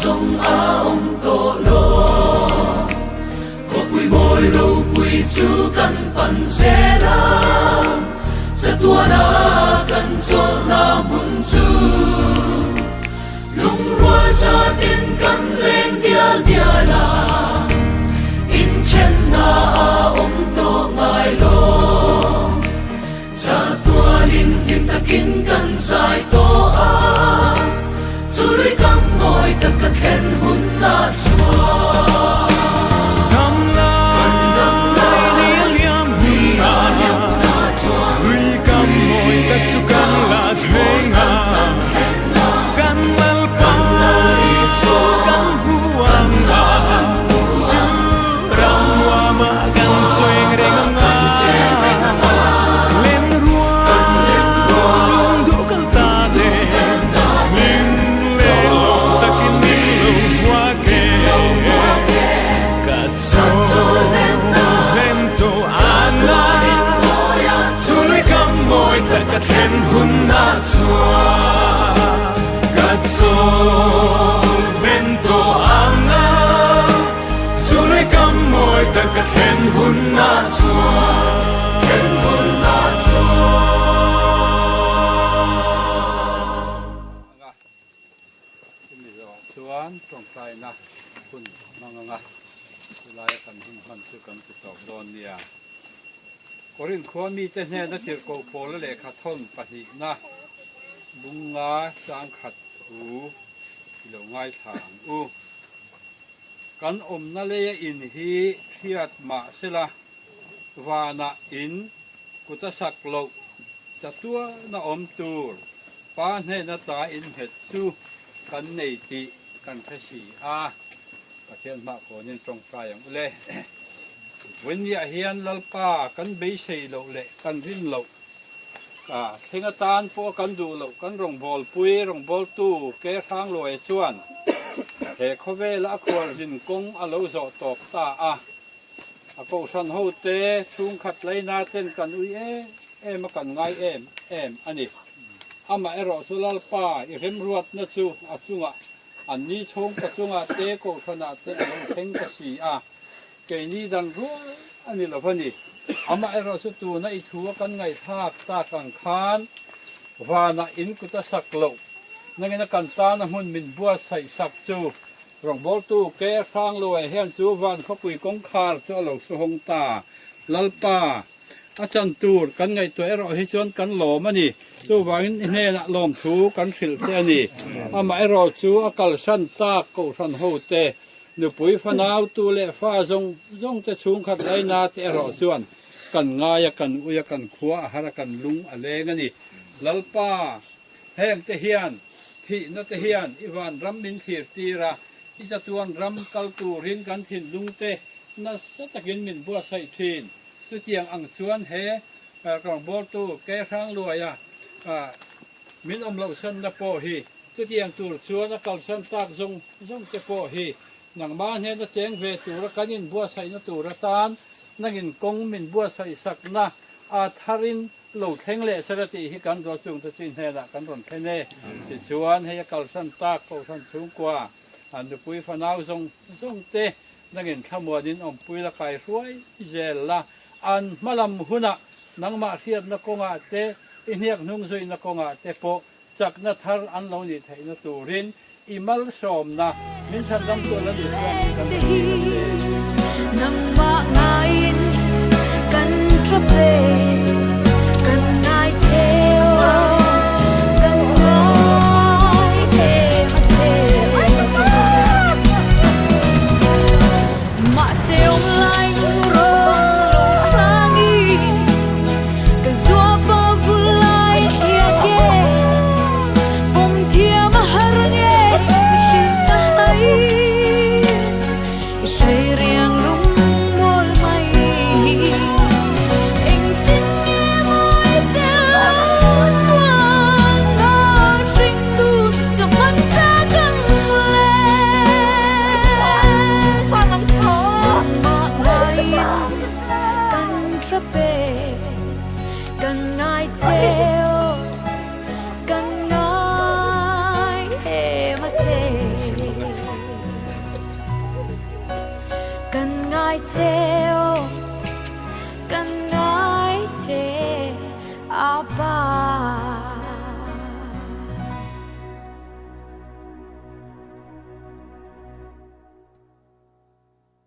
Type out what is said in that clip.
zawng a awm tawh lo. Khawpui mawi ropui chu kan pan zel a, chatuana kan chawlhna hmun chu lungrual zatin kan leng dial dial a, inthenna a awm tawh ngai lo. Chatuanin hlim takin kan zai tawh a, chu lui kam mawi tak ka thlen hun ah chuan. Kan dam lai ni a liam hun ah lui kam mawi tak chu kan la thleng a, kan Lalpa kan hmu ang a, chu ram nuamah kan cheng reng ang a. Lenrual lungduh kal ta te, hlim leh lawm takin min lo hmuak e. Ka chawlhen tawh ang a, chului kam mawi tak ka thlen hun ah chuan. Ka chawlhen tawh ang a, chului kam mawi tak ka thlen hun ah chuan. Thlen hun ah chuan. Anga chumi zawhah chuan tawngtaina hun hmang anga chulaia kan hun hman chu kan ti tawp dawn nia. Korinth khua mite hnena tirhkoh Paula lehkha thawn pahnihna bunga changkhat thu i lo ngaithla ang u. Kan awmna leia in hi hriat mah sela, vanah in kut a sak loh chatuana awm tur Pa hnena ta innghet chu kan nei tih kan hre si a. Pathian hmah kawnin tawngtai ang u le. Vawiinniah hian Lalpa kan beisei loh leh kan rin loh, thleng atan pawh kan duh loh kan rawngbawlpui rawngbawltu Ke Hrangluaia chuan he khawvela a khualzin kawng a lo zawh tawp ta a. A kohhran hote chhungkhat laina ten kan ui em em a kan ngai em em a ni. Amaherawh chu Lalpa i remruatna chu a chungah An ni chhungkaw chungah te kohhranah te a lo thleng ta si a, keini dan rual a ni lo va ni. Amaherawh chu tuna i thu a kan ngaihthlak tak ang khan vanah in kut a sak loh nangin a kan tana hmun min buatsaih sak chu rawngbawltu ke Hrangluai hian chu van khawpui kawngkhar chu a lo suhawng ta. Lalpa. A chan tur kan ngaihtuah erawh hi chuan kan lawm a ni. Chuvangin i hnenah lawmthu kan hrilh che a ni. Amah erawh chu a kalsan tak kohhran hote, nupui fanau tu leh fa zawng zawng te chhungkhat laina te erawh chuan kan ngai a, kan ui a, kan khua a har a, kan lung a leng a ni. Lalpa, heng te hian thihna te hian i vanram min thlir tir a, i chatuan ram kal turin kan thinlung te nasa takin min buatsaih thin. Chutiang ang chuan he rawngbawltu Ke Hrangluaia min awm loh sanna pawh hi chutiang tur chuan a kalsan tak zawng zawng te pawh hi nangmah hnena cheng ve tura kan inbuatsaihna tur atan nangin kawng min buatsaih sakna a tharin lo thleng leh sela tih hi kan ruah chungte chu i hnenah kan rawn thlen e. Tichuan hei a kalsan tak Kohhran chhungkua nupui fanau zawng zawng te Nangin thlamuanin awmpui la kai hruai zel la, an hmalam hunah nangmah hriatna kawngah te, i hniak hnung zuina kawngah te pawh chakna thar an lo nih theihna turin i malsawmna min chhandam tu la ni chuan kan rawn tir a che. Nangmah ngaiin kan tha hle, kan ngai che aw, kan ngai em a che. Mahse awm lai nun rawng lo hrangin ka zuapa vul lai thliak e, pawm thiam a har nge hrilh ka hai. I hrei riang lung mual mai. Engtin Ngai che.